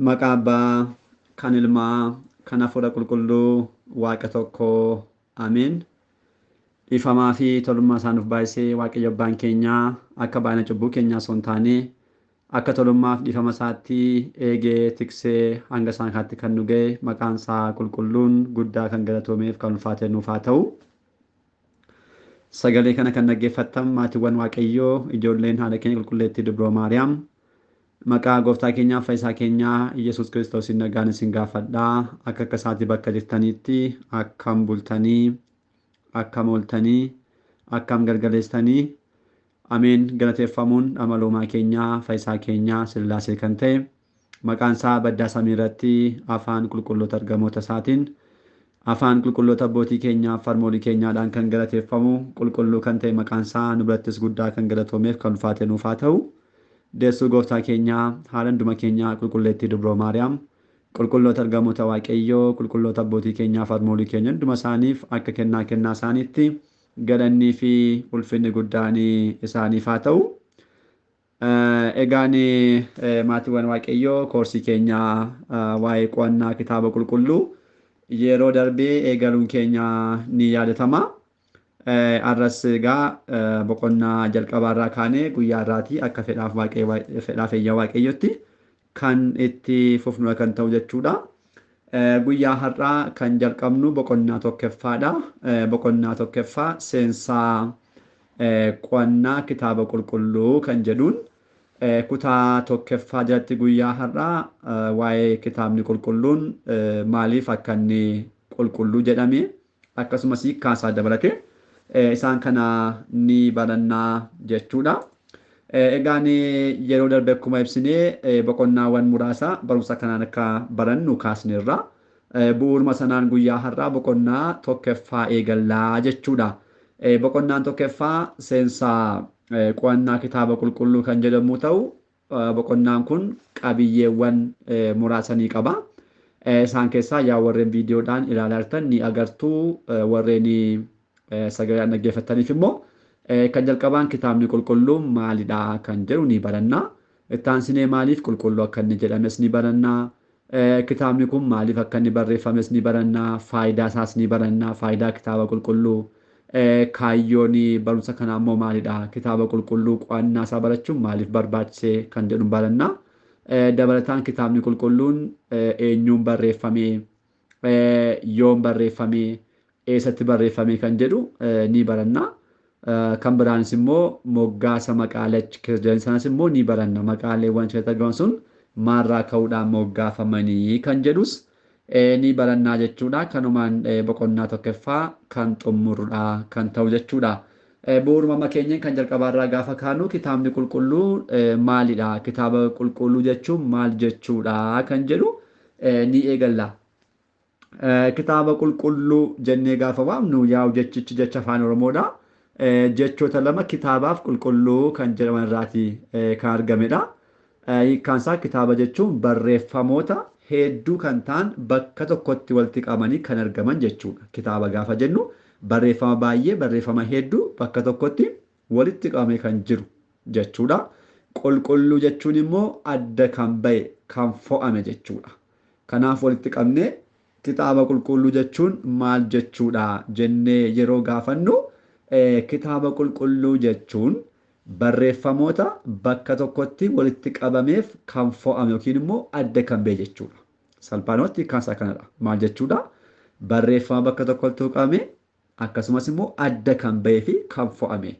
Maqaa Abbaa, kan Ilmaa, kan Hafuura Qulqulluu, Waaqa tokkoo. Ameen. Dhiifamaa fi tolummaa isaa nuuf baay'isee Waaqayyo Abbaan keenyaa akka baay'ina cubbuu keenyaa osoo hin taane akka tolummaaf dhiifama isaatti eegee tiksee hanga isaan kanatti kan nu ga'e maqaan isaa qulqulluun guddaa kan galatoomeef kan ulfaate nuuf haa ta'u. Sagalee kana kan dhaggeeffattan maatiiwwan Waaqayyoo ijoolleen haadha keenya qulqulleettii Dubroo Maariyaam maqaa gooftaa keenyaa fayyisaa keenyaa Iyyasuus Kiristoosiin nagaan isin gaafadhaa. Akka akka isaatii bakka jirtanitti akkam bultanii, akkam ooltanii, akkam galgaleessitanii. Ameen. Galateeffamuun amaloomaa keenyaa fayyisaa keenyaa Sillaasee kan ta'e maqaan isaa baddaa samii irratti afaan qulqulloota ergamoota isaatiin afaan qulqulloota abbootii keenyaa farmoolii keenyaadhaan kan galateeffamu qulqulluu kan ta'e maqaan isaa nu birattis guddaa kan galatoomeef kan ulfaate nuuf haa ta'u. Deessuu gooftaa keenyaa haala hunduma keenyaa qulqulleettii Dubroo Maariyaam qulqulloota ergamoota Waaqayyoo qulqulloota abbootii keenyaa farmoolii keenya hunduma isaaniif akka kennaa kennaa isaaniitti galannii fi ulfinni guddaan isaaniif haa ta'u. Egaan maatiiwwan Waaqayyoo koorsii keenyaa waa'ee qo'annaa kitaaba qulqulluu yeroo darbee eegaluun keenya ni yaadatama. Arras egaa boqonnaa jalqabaarraa kaanee guyyaa irraatii akka fedhaaf eeyya Waaqayyootti kan itti fufnudha kan ta'u jechuudha. Guyyaa har'aa kan jalqabnu boqonnaa tokkoffaadha. Boqonnaa tokkoffaa seensaa qo'annaa kitaaba qulqulluu kan jedhuun kutaa tokkoffaa jalatti guyyaa har'aa waa'ee kitaabni qulqulluun maaliif akka inni qulqulluu jedhame akkasumas hiikkaasaa dabalate isaan kana ni barannaa jechuudha. Egaan yeroo darbe akkuma ibsinee boqonnaawwan muraasa barumsa kanaan akka barannu kaasneerra. Bu'uuruma sanaan guyyaa har'aa boqonnaa tokkoffaa eegallaa jechuudha. Boqonnaan tokkoffaa seensaa qo'annaa kitaaba qulqulluu kan jedhamu ta'u boqonnaan kun qabiyyeewwan muraasa ni qaba. Isaan keessaa yaa warreen viidiyoodhaan ilaalaa jirtan ni agartuu, warreen sagalee dhaggeeffataniif immoo kan jalqabaan kitaabni qulqulluun maalidha kan jedhu ni baranna. Itti aansinee maaliif qulqulluu akka inni jedhames ni baranna. Kitaabni kun maaliif akka inni barreeffames ni baranna. Faayidaa isaas ni baranna. Faayidaa kitaaba qulqulluu. Kaayyoon barumsa kanaa immoo maalidha? Kitaaba qulqulluu qo'annaa isaa barachuun maaliif barbaachisee kan jedhu baranna. Dabalataan kitaabni qulqulluun eenyuun barreeffame, yoom barreeffame, eessatti barreeffame kan jedhu ni baranna. Kan biraanis immoo moggaasa maqaalee achi keessa jiran sanas immoo ni baranna. Maqaaleewwan achi keessatti argaman sun maalirraa ka'uudhaan moggaafamanii kan jedhus ni barannaa jechuudha. Kanumaan boqonnaa tokkoffaa kan xumurudha kan ta'u jechuudha. Bu'uuruma amma keenyaan kan jalqabaarraa gaafa kaanu kitaabni qulqulluu maalidha? Kitaaba qulqulluu jechuun maal jechuudha kan jedhu ni eegalla. Kitaaba qulqulluu jennee gaafa waamnu yaa'u jechichi jecha afaan Oromoodha. Jechoota lama kitaabaaf qulqulluu kan jedhaman irraati kan argamedha. Hiikkaan isaa kitaaba jechuun barreeffamoota hedduu kan ta'an bakka tokkotti walitti qabamanii kan argaman jechuudha. Kitaaba gaafa jennu barreeffama baay'ee barreeffama hedduu bakka tokkotti walitti qabamee kan jiru jechuudha. Qulqulluu jechuun immoo adda kan ba'e kan fo'ame jechuudha. Kanaaf walitti qabnee kitaaba qulqulluu jechuun maal jechuudha jennee yeroo gaafannu kitaaba qulqulluu jechuun barreeffamoota bakka tokkotti walitti qabameef kan fo'ame yookiin immoo adda kan ba'e jechuudha. Salphaadhumatti hiikkaan isaa kanadha. Maal jechuudha? Barreeffama bakka tokkotti qabame akkasumas immoo adda kan ba'ee fi kan fo'ame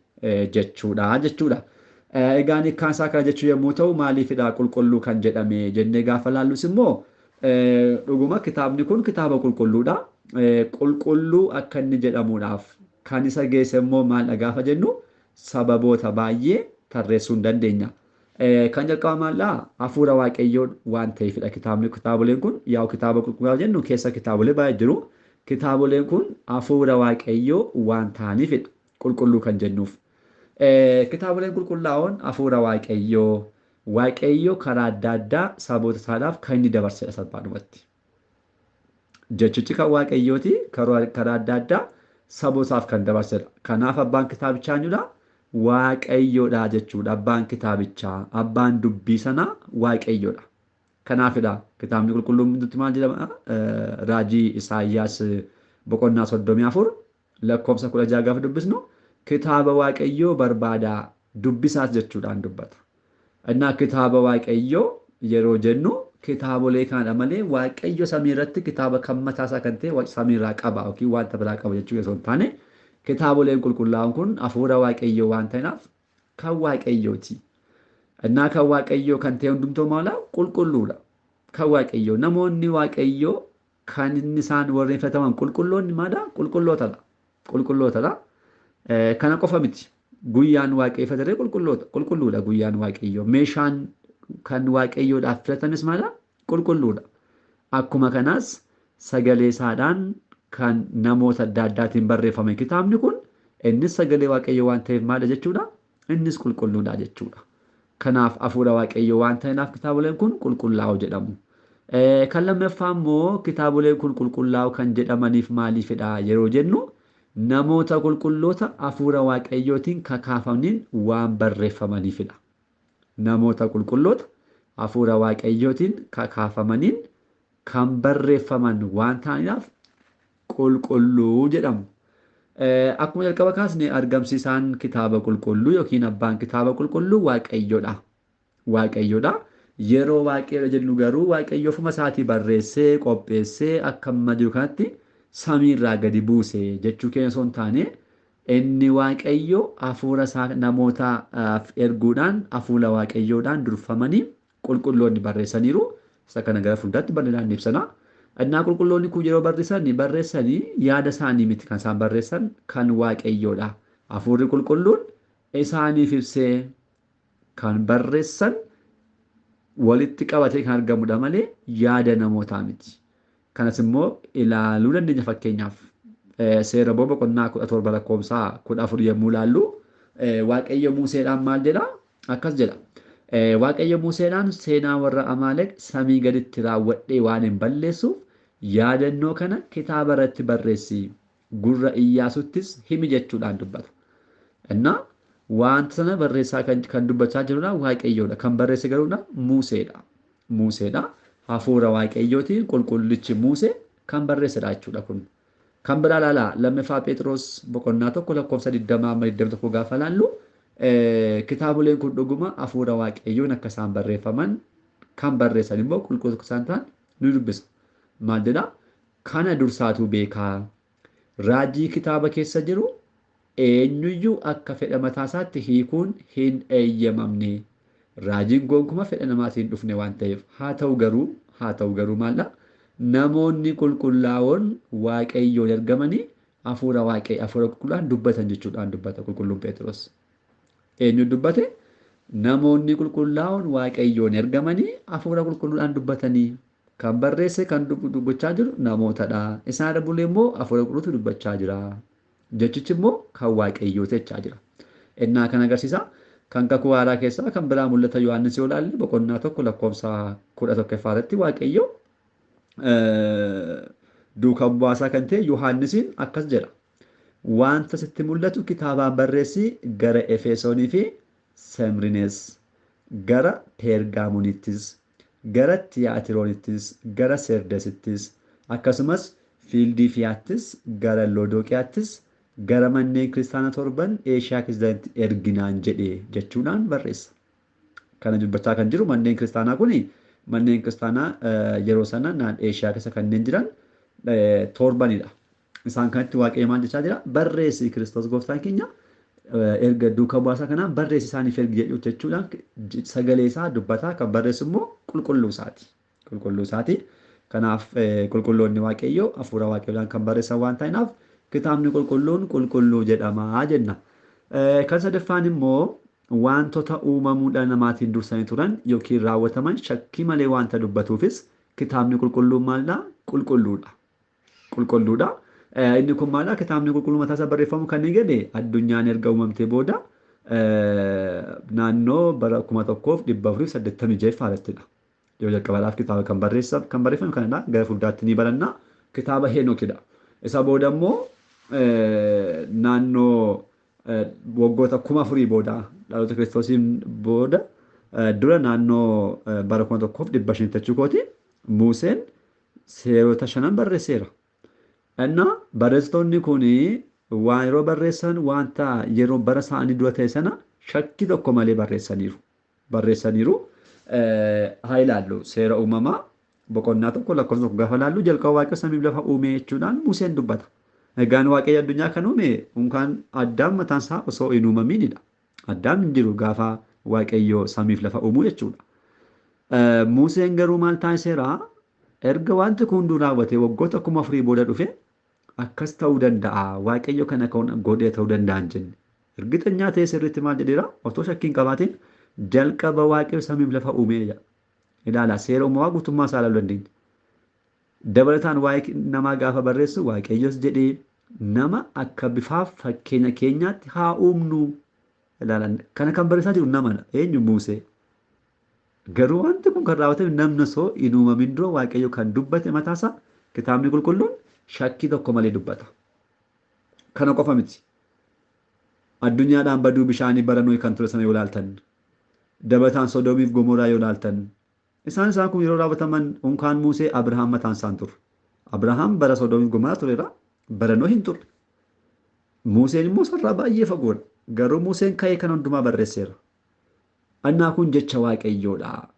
jechuudha jechuudha. Egaan hiikkaan isaa kana jechuu yommuu ta'u maaliifidha qulqulluu kan jedhame jennee gaafa laallus immoo dhuguma kitaabni kun kitaaba qulqulluudha. Qulqulluu akka inni jedhamuudhaaf kan isa geesse immoo maal gaafa jennu sababoota baay'ee tarreessuu hin dandeenya. Kan jalqaba maallaa hafuura Waaqayyoo waan ta'eefidha kitaabni. Kitaaboleen kun yaa'u kitaaba qulqulluu jennu keessa kitaabolee baay'ee jiru. Kitaaboleen kun hafuura Waaqayyoo waan ta'aniifidha qulqulluu kan jennuuf. Kitaaboleen qulqullaa'oon hafuura Waaqayyoo Waaqayyoo karaa adda addaa saboota isaadhaaf kan inni dabarsedha salphaadhumatti. Jechichi kan Waaqayyooti karaa adda addaa sabootaaf kan dabarsedha. Kanaaf abbaan kitaabichaa eenyudha? Waaqayyoodha jechuudha. Abbaan kitaabichaa, abbaan dubbii sanaa Waaqayyoodha. Kanaafidha kitaabni qulqulluun nutti maal jedhama? Raajii Isaayyaas boqonnaa 34 lakkoofsa 16 gaafa dubbisnu kitaaba Waaqayyoo barbaadaa dubbisaas jechuudhaan dubbata. Innaa kitaaba Waaqayyoo yeroo jennu kitaabolee kanadha malee Waaqayyo samii irratti kitaaba kan mataasaa kan ta'e samiirraa qaba yookiin wanta biraa qaba jechuu osoo hin taane kitaaboleen qulqullaa'oon kun hafuura Waaqayyoo waan ta'eef kan Waaqayyooti. Innaa kan Waaqayyoo kan ta'e hundumtuu maala qulqulluudha. Kan Waaqayyoo namoonni Waaqayyoo kan inni isaan warreen filataman qulqulloonni maadha? Qulqullootadha. Qulqullootadha. Kana qofa miti. Guyyaan waaqeffataree qulqulloota. Qulqulluudha guyyaan Waaqayyoo. Meeshaan kan Waaqayyoodhaaf filatames maadha? Qulqulluudha. Akkuma kanaas sagalee isaadhaan kan namoota adda addaatiin barreeffame kitaabni kun innis sagalee Waaqayyoo waan ta'eef maadha jechuudha? Innis qulqulluudha jechuudha. Kanaaf hafuura Waaqayyoo waan ta'eef kitaaboleen kun qulqullaa'oo jedhamu. Kan lammaffaa immoo kitaaboleen kun qulqullaa'oo kan jedhamaniif maaliifidha yeroo jennu namoota qulqulloota hafuura Waaqayyootiin kakaafamaniin waan barreeffamaniifidha. Namoota qulqulloota hafuura Waaqayyootiin kakaafamaniin kan barreeffaman waan ta'aniif qulqulluu jedhamu. Akkuma jalqaba kaasne argamsiisaan kitaaba qulqulluu yookiin abbaan kitaaba qulqulluu Waaqayyoodha. Waaqayyoodha. Yeroo Waaqayyoodha jennu garuu Waaqayyo ofuma isaatii barreessee qopheessee akka amma jiru kanatti samiirraa gadi buuse jechuu keenya osoo hin taane inni Waaqayyo hafuura isaa namootaaf erguudhaan hafuura Waaqayyoodhaan durfamanii qulqulloonni barreessaniiru. Isa kana gara fuulduraatti bal'inaan ni ibsana. Innaa qulqulloonni kun yeroo barreessanii yaada isaanii miti kan isaan barreessan kan Waaqayyoodha. Hafuurri qulqulluun isaaniif ibsee kan barreessan walitti qabatee kan argamudha malee yaada namootaa miti. Kanas immoo ilaaluu dandeenya fakkeenyaaf seera boqonnaa 17 lakkoofsa 14 yommuu ilaallu Waaqayyo Museedhaan maal jedha? Akkas jedha. Waaqayyo Museedhaan seenaa warra Amaaleq samii gaditti raawwadhee waan hin balleessuuf yaadannoo kana kitaaba irratti barreessi gurra Iyyaasuttis himi jechuudhaan dubbata. Innaa wanta sana barreessaa kan dubbachaa jirudha Waaqayyoodha. Kan barreesse garuudha Museedha. Museedha. Hafuura Waaqayyootiin qulqullichi Musee kan barreessedha jechuudha kun. Kan biraa ilaalaa lammaffaa Phexros boqonnaa 1 lakkoofsa 20 amma 21 gaafa ilaallu kitaaboleen kun dhuguma hafuura Waaqayyoon akka isaan barreeffaman kan barreessan immoo qulqulloota isaan ta'an ni dubbisa. Maal jedhaa? Kana dursaatu beekaa. Raajii kitaaba keessa jiru eenyuyyuu akka fedha mataa isaatti hiikuun hin eeyyamamne. Raajiin gonkumaa fedha namaatiin dhufne waan ta'eef haa ta'u garuu maaldha? Namoonni qulqullaa'oon Waaqayyoon ergamanii hafuura Waaqayyoo hafuura qulqulluudhaan dubbatan jechuudhaan dubbata qulqulluun Phexros. Eenyu dubbate? Namoonni qulqullaa'oon Waaqayyoon ergamanii hafuura qulqulluudhaan dubbatanii kan barreesse kan dubbachaa jiru namootadha. Isaan bulee immoo hafuura qulqulluutu dubbachaa jira. Jechichi immoo kan Waaqayyoo jechaa jira. Innaa kan agarsiisa. Kan kakuu haaraa keessaa kan biraa mul'ata Yohaannis yoo ilaalle boqonnaa 1 lakkoofsa 11 irratti Waaqayyo duukaa bu'aasaa kan ta'e Yohaannisiin akkas jedha. Wanta sitti mul'atu kitaabaan barreessi gara Efesoonii fi Semrinees, gara Peergaamonittis, gara Tiyaatiroonittis, gara Serdesittis, akkasumas Fiildiifiyaattis, gara Lodooqiyaattis, gara manneen kiristaanaa torban Eeshiyaa keessatti erginaan jedhee jechuudhaan barreessa. Kana dubbachaa kan jiru manneen kiristaanaa kuni manneen kiristaanaa yeroo sana naan Eeshiyaa keessa kanneen jiran torbanidha. Isaan kanatti Waaqayyo maal jechaa jira? Barreessi Kiristoos gooftaan keenya erga duukaa bu'aasaa kanaan barreessi isaaniif ergi jedhu jechuudhaan sagalee isaa dubbataa kan barreessu immoo qulqulluu isaati. Qulqulluu isaati. Kanaaf qulqulloonni Waaqayyoo hafuura Waaqayyoodhaan kan barreessan waan ta'eef kitaabni qulqulluun qulqulluu jedhama jenna. Kan sadaffaan immoo wantoota uumamuu dhala namaatiin dursanii turan yookiin raawwataman shakkii malee wanta dubbatuufis kitaabni qulqulluun maalidha? Qulqulluudha. Qulqulluudha. Inni kun maalidha? Kitaabni qulqulluu mataa isaa barreeffamu kan inni jedhe addunyaan erga uumamtee booda naannoo bara 1486 irrattidha. Yoo jalqabaadhaaf kitaaba kan barreeffame kanadha. Gara fuulduraatti ni baranna. Kitaaba Heenokidha. Isa booda immoo naannoo waggoota 4000 booda dhaloota Kiristoosiin booda dura naannoo bara 1500 jechuu kooti Museen seerota shanan barreesseera. Innaa barreessitoonni kun waan yeroo barreessan wanta yeroo bara isaanii dura ta'e sana shakkii tokko malee barreessaniiru. Barreessaniiru. Haa ilaallu seera uumamaa boqonnaa 1 lakkoofsa 1 gaafa ilaallu jalqaba Waaqayyo samii lafa uume jechuudhaan Museen dubbata. Egaan Waaqayyo addunyaa kan uume unkaan Addaam mataan isaa osoo hin uumamiinidha. Addaam hin jiru gaafa Waaqayyo samiif lafa uumuu jechuudha. Museen garuu maal taasiseera? Erga wanti kun hunduu raawwatee waggoota 4000 booda dhufe akkas ta'uu danda'a. Waaqayyo kana godhee ta'uu danda'a hin jenne. Ergixanyaa ta'e sirriitti maal jedheera? Otoo shakkii hin qabaatin jalqaba Waaqayyo samiif lafa uume jedha. Ilaala seera uumamaa guutummaa isaa ilaaluu dandeenya. Dabalataan waa'ee namaa gaafa barreessu Waaqayyos jedhee nama akka bifaaf fakkeenya keenyaatti haa uumnu. Ilaala kana kan barreessaa jiru namadha. Eenyu? Musee. Garuu wanti kun kan raawwatame namni osoo hin uumamin dura Waaqayyo kan dubbate mataasaa kitaabni qulqulluun shakkii tokko malee dubbata. Kana qofa miti. Addunyaadhaan baduu bishaanii bara Nohi kan ture sana yoo ilaaltan, dabalataan Sodoomiif Gomoraa yoo ilaaltan, isaan kun yeroo raawwataman unkaan Musee Abrahaam mataan isaan ture. Abrahaam bara Sodoomiif Gomoraa tureera, bara Nohi hin turre. Museen immoo sarara baay'ee fagoodha. Garuu Museen ka'ee kan hundumaa barreesseera. Annaa kun jecha Waaqayyoodha.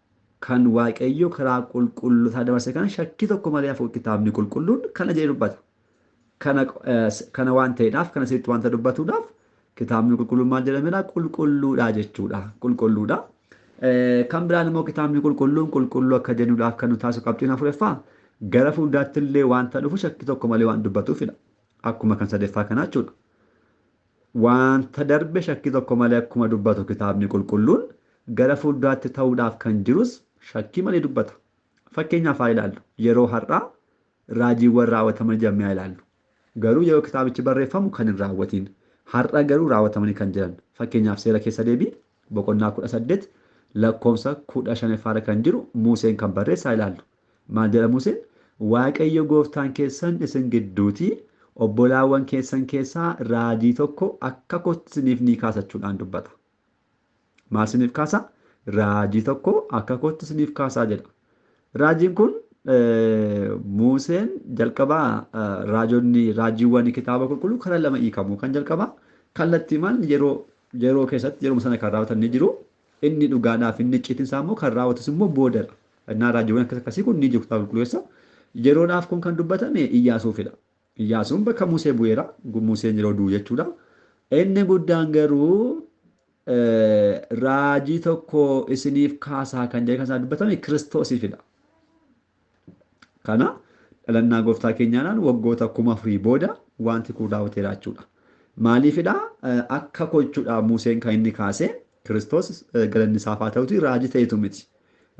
Kan Waaqayyo karaa qulqulluutaa dabarse kana shakkii tokko malee hafu kitaabni qulqulluun kana jedhee dubbata. Kana waan ta'eedhaaf, kana sirriitti wanta dubbatuudhaaf kitaabni qulqulluun maal jedhameera? Qulqulluudha jechuudha. Qulqulluudha. Kan biraan immoo kitaabni qulqulluun qulqulluu akka jennuudhaaf kan nu taasisu qabxiin afuraffaa gara fuulduraatti illee wanta dhufu shakkii tokko malee waan dubbatuufidha. Akkuma kan sadaffaa kanaa jechuudha. Wanta darbe shakkii tokko malee akkuma dubbatu kitaabni qulqulluun gara fuulduraatti ta'uudhaaf kan jirus shakkii malee dubbata. Fakkeenyaaf haa ilaallu. Yeroo har'aa raajiiwwan raawwataman jennee haa ilaallu. Garuu yeroo kitaabichi barreeffamu kan hin raawwatiin. Har'a garuu raawwatamanii kan jiran. Fakkeenyaaf seera keessa deebii boqonnaa 18 lakkoofsa 15 kan jiru Museen kan barreesse haa ilaallu. Maal jedha Museen? Waaqayyo gooftaan keessan isin gidduutii obbolaawwan keessan keessaa raajii tokko akka kootti isiniif ni kaasachuudhaan dubbata. Maal isiniif kaasa? Raajii tokko akka kootti isiniif kaasaa jedha. Raajiin kun Museen jalqabaa raajonni raajiiwwan kitaaba qulqulluu karaa lama hiikamu. Kan jalqabaa kallattiimaan yeroo keessatti yeroo sana kan raawwatan ni jiru. Inni dhugaadhaaf inni icciitiin isaa immoo kan raawwatus immoo boodadha. Innaa raajiiwwan akkas akkasii kun ni jiru kitaaba qulqulluu keessa. Yeroodhaaf kun kan dubbatame Iyyaasuufidha. Iyyaasuun bakka Musee bu'eera. Museen yeroo du'u jechuudha. Inni guddaan garuu raajii tokko isiniif kaasaa kan jedhe kan isaan dubbatame Kiristoosiifidha. Kana dhalannaa gooftaa keenyaadhaan waggoota 4000 booda wanti kun raawwateera jechuudha. Maaliifidha? Akka gochuudha Museen kan inni kaase Kiristoos galanni isaaf haa ta'uti raajii ta'etu miti.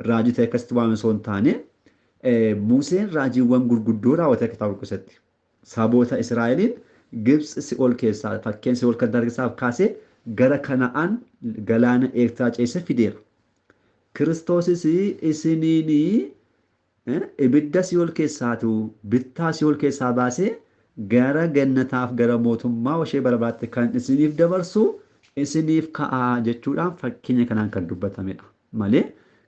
Raajii ta'e akkasitti waame osoo hin taane Museen raajiiwwan gurguddoo raawwate kitaaba keessatti. Saboota Israa'eliin Gibxi si'ool keessaa fakkeen si'ool kan dargisaaf kaasee gara Kana'aan galaana Eertiraa ceesee fideera. Kiristoosis isiniin ibidda si'ool keessaatu bittaa si'ool keessaa baasee gara gannataaf gara mootummaa ishee bara baraatti kan isiniif dabarsu isiniif ka'aa jechuudhaan fakkeenya kanaan kan dubbatamedha. Malee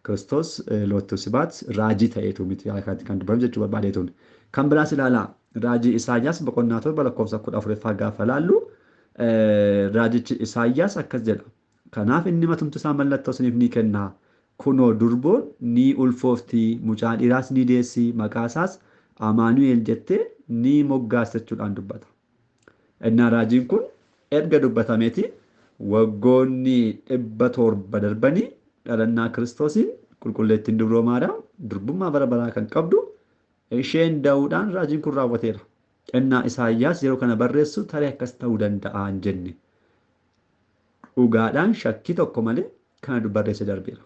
Kiristoos loottuu sibaat raajii ta'eetu miti kanatti kan dubbatamu jechuu barbaadeetuun. Kan biraas ilaalaa raajii Isaayyaas boqonnaa 7 lakkoofsa 14 gaafa ilaallu raajichi Isaayyaas akkas jedha. Kanaaf inni matumti isaa mallattoo isiniif ni kenna. Kunoo durboon ni ulfoofti, mucaa dhiiraas ni deessi, maqaa isaas Amaanu'el jettee ni moggaasti jechuudhaan dubbata. Innaa raajiin kun erga dubbatameeti waggoonni 700 darbanii dhalannaa Kiristoosiin qulqulleettiin dubroo Maariyaam durbummaa bara baraa kan qabdu isheen da'uudhaan raajiin kun raawwateera. Innaa Isaayyaas yeroo kana barreessu tarii akkas ta'uu danda'a hin jenne. Dhugaadhaan shakkii tokko malee kana barreessee darbeera.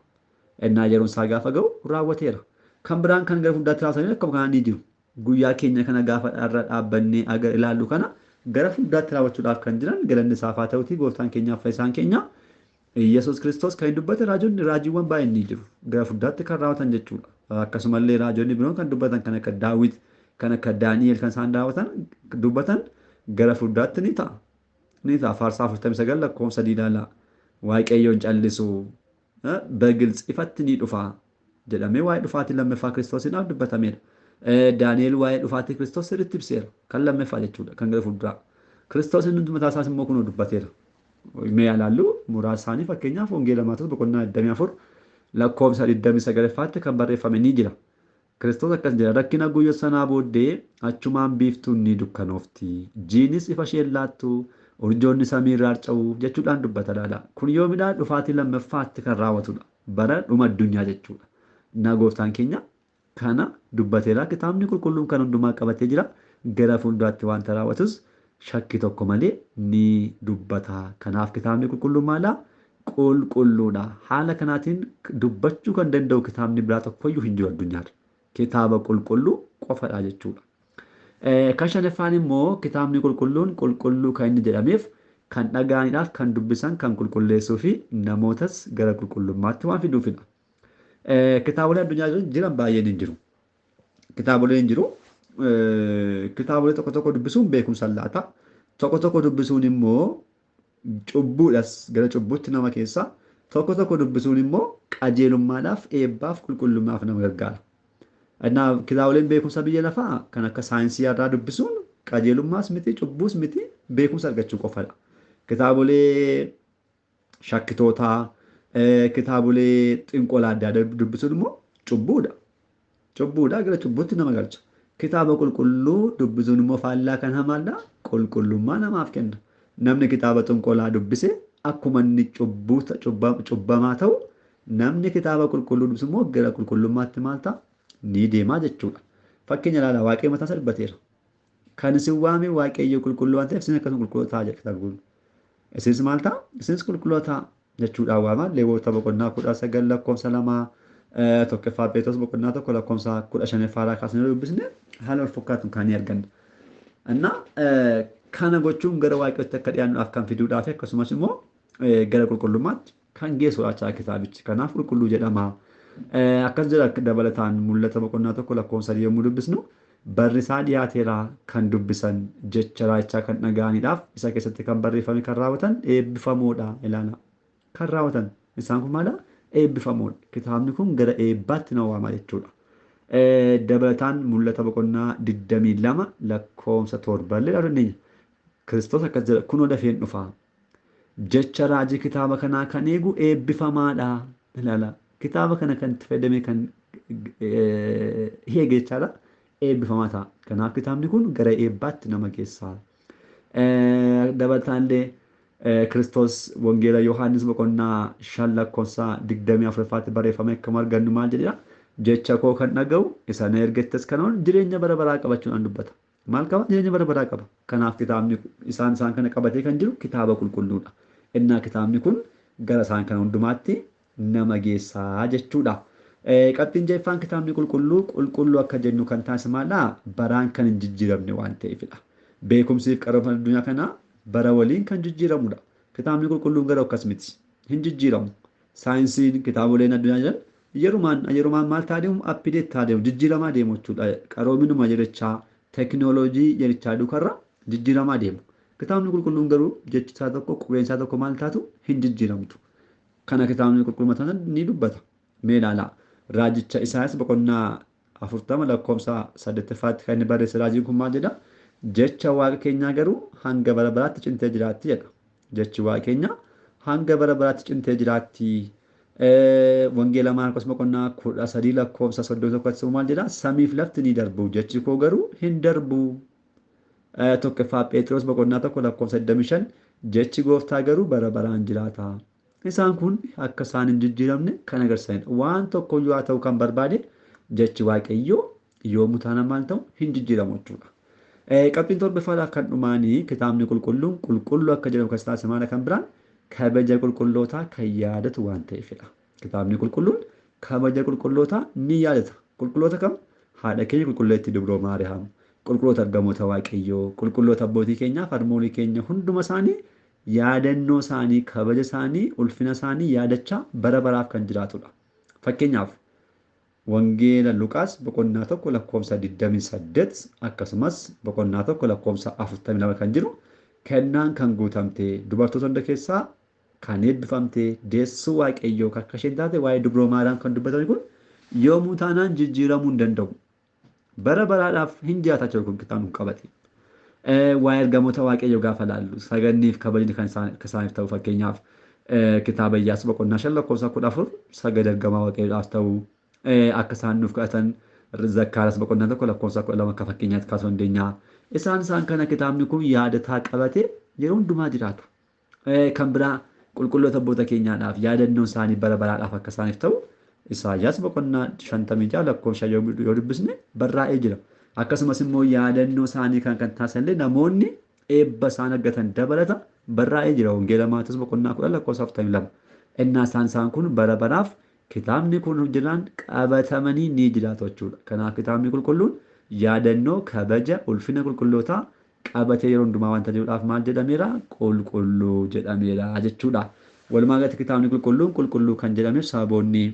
Innaa yeroon isaa gaafa ga'u raawwateera. Kan biraan kan gara fuulduraatti raawwatanii akkuma kanaa ni jiru. Guyyaa keenya kana gaafa irra dhaabbannee agar ilaallu kana gara fuulduraatti raawwachuudhaaf kan jiran galanni isaaf haa ta'uti gooftaan keenyaaf fayyisaan keenya Iyyasuus Kiristoos kan dubbate raajonni raajiiwwan baay'een ni jiru. Gara fuulduraatti kan raawwatan jechuudha. Akkasumallee raajonni biroon kan dubbatan kan akka Daawit, kan akka Daani'el kan isaan raawwatan dubbatan gara fuulduraatti ni ta'a. Ni ta'a. Faarsaa 49 lakkoofsa 3 ilaalaa. Waaqayyoon callisu. በግልጽ ifatti ni dhufa jedhamee waa'ee dhufaatii lammaffaa Kiristoosiidhaaf dubbatameera. Daani'el waa'ee dhufaatii Kiristoos sirriitti ibseera. Kan lammaffaa jechuudha, kan gara fuulduraa. Kiristoos inni mataa isaas immoo kunoo dubbateera. Mee ilaallu muraasa isaanii, fakkeenyaaf Wangeela Maatewos boqonnaa 24 lakkoofsa 29ffaatti kan barreeffame ni jira. Kiristoos akkas jedha: "Rakkina guyyaa sanaa booddee achumaan biiftuun ni dukkanoofti. Jiinis ifa isheen laattu, urjoonni samiirraa harca'u" jechuudhaan dubbata laala. Kun yoomidhaa? Dhufaatii lammaffaatti kan raawwatudha. Bara dhuma addunyaa jechuudha. Na gooftaan keenya kana dubbateera. Kitaabni qulqulluun kan hundumaa qabatee jira. Gara fuulduraatti wanta raawwatus shakkii tokko malee ni dubbata. Kanaaf kitaabni qulqulluun maalaa? Qulqulluudha. Haala kanaatiin dubbachuu kan danda'u kitaabni biraa tokkoyyuu hin jiru addunyaarra. Kitaaba qulqulluu qofadha jechuudha. Kan shanaffaan immoo kitaabni qulqulluun qulqulluu kan inni jedhameef kan dhaga'aniidhaaf kan dubbisan kan qulqulleessuu fi namootas gara qulqullummaatti waan fiduufidha. Kitaabolee addunyaa jiran baay'een hin jiru. Kitaaboleen hin jiru. Kitaabolee tokko tokko dubbisuun beekumsa laata. Tokko tokko dubbisuun immoo cubbuudhas, gara cubbuutti nama keessa. Tokko tokko dubbisuun immoo qajeelummaadhaaf, eebbaaf, qulqullummaaf nama gargaara. Kanaaf kitaaboleen beekumsa biyya lafaa kan akka saayinsii irraa dubbisuun qajeelummaas miti, cubbuus miti, beekumsa argachuu qofadha. Kitaabolee shakkitootaa, kitaabolee xinqolaa adda addaa dubbisuun immoo cubbuudha. Cubbuudha, gara cubbuutti nama galcha. Kitaaba qulqulluu dubbisuun immoo faallaa kan hamaadha, qulqullummaa namaaf kenna. Namni kitaaba xinqolaa dubbise akkuma inni cubbamaa ta'u, namni kitaaba qulqulluu dubbisu immoo gara qulqullummaatti maal ta'a? Ni deemaa jechuudha. Fakkeenya ilaala, Waaqayyo mataa isaa dubbateera. "Kan isin waame Waaqayyo qulqulluu waan ta'eef isin akkasuma qulqulluu ta'a" jedha kitaabni qulqulluun. Isinis maal ta'a? Isinis qulqulluu ta'a jechuudhaan waama. Leewwota boqonnaa 19 lakkoofsa 2, 1ffaa Pheexroos boqonnaa 1 lakkoofsa 15ffaa irraa kaasnee dubbisne haala wal fakkaatuun kan ni arganna. Innaa kana gochuun gara Waaqayyootti akka dhiyaannuudhaaf kan fiduudhaa fi akkasumas immoo gara qulqullummaatti kan geessudha jechuudha kitaabichi. Kanaaf qulqulluu jedhama. Akkas jedha dabalataan, Mul'ata boqonnaa 1 lakkoofsa 3 yommuu dubbisnu, "Barri isaa dhiyaateera, kan dubbisan, jecha raajichaa kan dhaga'aniidhaaf isa keessatti kan barreeffame kan raawwatan eebbifamoodha" ilaala. Kan raawwatan isaan kun maala? Eebbifamoodha. Kitaabni kun gara eebbaatti nama waama jechuudha. Dabalataan Mul'ata boqonnaa 22 lakkoofsa 7 illee ilaaluu dandeenya. Kiristoos akkas jedha: "Kunoo dafeen dhufa. Jecha raajii kitaaba kanaa kan eegu eebbifamaadha." Ilaala. Kitaaba kana kan itti fayyadamee kan eege jechaadha. Eebbifamaa ta'a. Kanaaf kitaabni kun gara eebbaatti nama geessa. Dabalataan illee Kiristoos Wangeela Yohaannis boqonnaa 5 lakkoofsa 24ffaatti barreeffame akkuma argannu maal jedhedha? "Jecha koo kan dhaga'u, isa na ergettes kan oolu jireenya bara baraa qabachuudhaan" dubbata. Maal qaba? Jireenya bara baraa qaba. Kanaaf kitaabni isaan isaan kana qabatee kan jiru kitaaba qulqulluudha. Innaa kitaabni kun gara isaan kana hundumaatti nama geessaa jechuudha. Qabxiin jaffaan kitaabni qulqulluu qulqulluu akka jennu kan taasisu maalidha? Baraan kan hin jijjiiramne waan ta'eefidha. Beekumsiif qaroomina addunyaa kanaa bara waliin kan jijjiiramudha. Kitaabni qulqulluun garuu akkas miti. Hin jijjiiramu. Saayinsiin, kitaaboleen addunyaa jiran yerumaan yerumaan maal ta'aa deemu? Update ta'aa deemu, jijjiiramaa deemu jechuudha. Qaroominuma jechaa, teekinooloojii jechaa duukarra jijjiiramaa deemu. Kitaabni qulqulluun garuu jechi isaa tokko, qubeen isaa tokko maal taatu? Hin jijjiiramtu. Kana kitaabni qulqulluun mataan ni dubbata. Mee ilaalaa. Raajicha Isaayyaas boqonnaa 40 lakkoofsa 8ffaatti kan inni barreesse raajiin kun maal jedha? "Jecha Waaqa keenyaa garuu hanga bara baraatti cimtee jiraatti" jedha. Jechi Waaqa keenyaa hanga bara baraatti cimtee jiraatti. Wangeela Maarqos boqonnaa 13 lakkoofsa 31 maal jedha? "Samiif lafti ni darbu, jechi koo garuu hin darbu." 1ffaa Pheexiroos boqonnaa 1 lakkoofsa 25, "Jechi gooftaa garuu bara baraan jiraata." Isaan kun akka isaan hin jijjiiramne kan agarsiisanidha. Waan tokkoyyuu haa ta'u kan barbaade, jechi Waaqayyoo yoomuu taanaan maal ta'u? Hin jijjiiramu jechuudha. Qabxiin torbaffaadhaaf kan dhumaanii kitaabni qulqulluun qulqulluu akka jedhamu kan taasisu maala? Kan biraan kabaja qulqullootaa kan yaadatu waan ta'eefidha. Kitaabni qulqulluun kabaja qulqullootaa ni yaadata. Qulqulloota kam? Haadha keenya Qulqulleettii Dubroo Maariyaam, qulqulloota ergamoota Waaqayyoo, qulqulloota abbootii keenyaaf harmoolii keenya, hunduma isaanii yaadannoo isaanii, kabaja isaanii, ulfina isaanii yaadachaa bara baraaf kan jiraatudha. Fakkeenyaaf Wangeela Luqaas boqonnaa 1 lakkoofsa 28 akkasumas boqonnaa 1 lakkoofsa 42 kan jiru, "Kennaan kan guutamte, dubartoota hunda keessaa kan eebbifamte deessuu Waaqayyoo akka isheen taate waa'ee dubroo Maariyaam kan dubbatame kun yoomuu taanaan jijjiiramuu hin danda'u. Bara baraadhaaf hin jiraata jechuudha kun kitaabni kun qabate. Waa'ee ergamoota Waaqayyoo gaafa laallu saganniif kabajni kan isaaniif ta'u fakkeenyaaf kitaaba Iyyaasuu boqonnaa 5 lakkoofsa 14 sagada ergamaa Waaqayyoodhaaf ta'u akka isaan nuuf kadhatan Zakkaariyaas boqonnaa 1 lakkoofsa 12 akka fakkeenyaatti kaasuu dandeenya. Isaan kana kitaabni kun yaadataa qabate yeroo hundumaa jiraatu. Kan biraa qulqulloota abboota keenyaadhaaf yaadannoon isaanii bara baraadhaaf akka isaaniif ta'u Isaayyaas boqonnaa 56 lakkoofsa yoo dubbisne barraa'ee jira. Akkasumas immoo yaadannoo isaanii kan taasisan namoonni eebba isaan argatan dabalata barraa'ee jira. Wangeela Maatewos boqonnaa 10 lakkoofsa 42. Innaa isaan kun bara baraaf kitaabni kun jiraan qabatamanii ni jiraatu jechuudha. Kanaaf kitaabni qulqulluun yaadannoo kabaja ulfina qulqullootaa qabatee yeroo hundumaa wanta jiruudhaaf maal jedhameera? Qulqulluu jedhameera jechuudha. Walumaa galatti kitaabni qulqulluun qulqulluu kan jedhameef sababoonni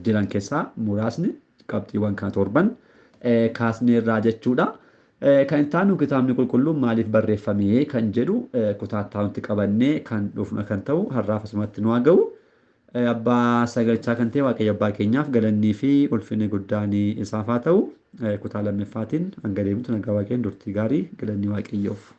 jiran keessaa muraasni qabxiiwwan kana torban kaasneerraa jechuudha. Kan itti aanu kitaabni qulqulluun maaliif barreeffame kan jedhu kutaa itti qabannee kan dhufnu kan ta'u har'aaf asumatti nu haa ga'u. Abbaa sagalichaa kan ta'e Waaqayyo abbaa keenyaaf galannii fi ulfinni guddaan isaaf haa ta'u. Kutaa lammaffaatiin hanga deemtu nagaa Waaqayyoon turtii gaarii, galannii Waaqayyoof.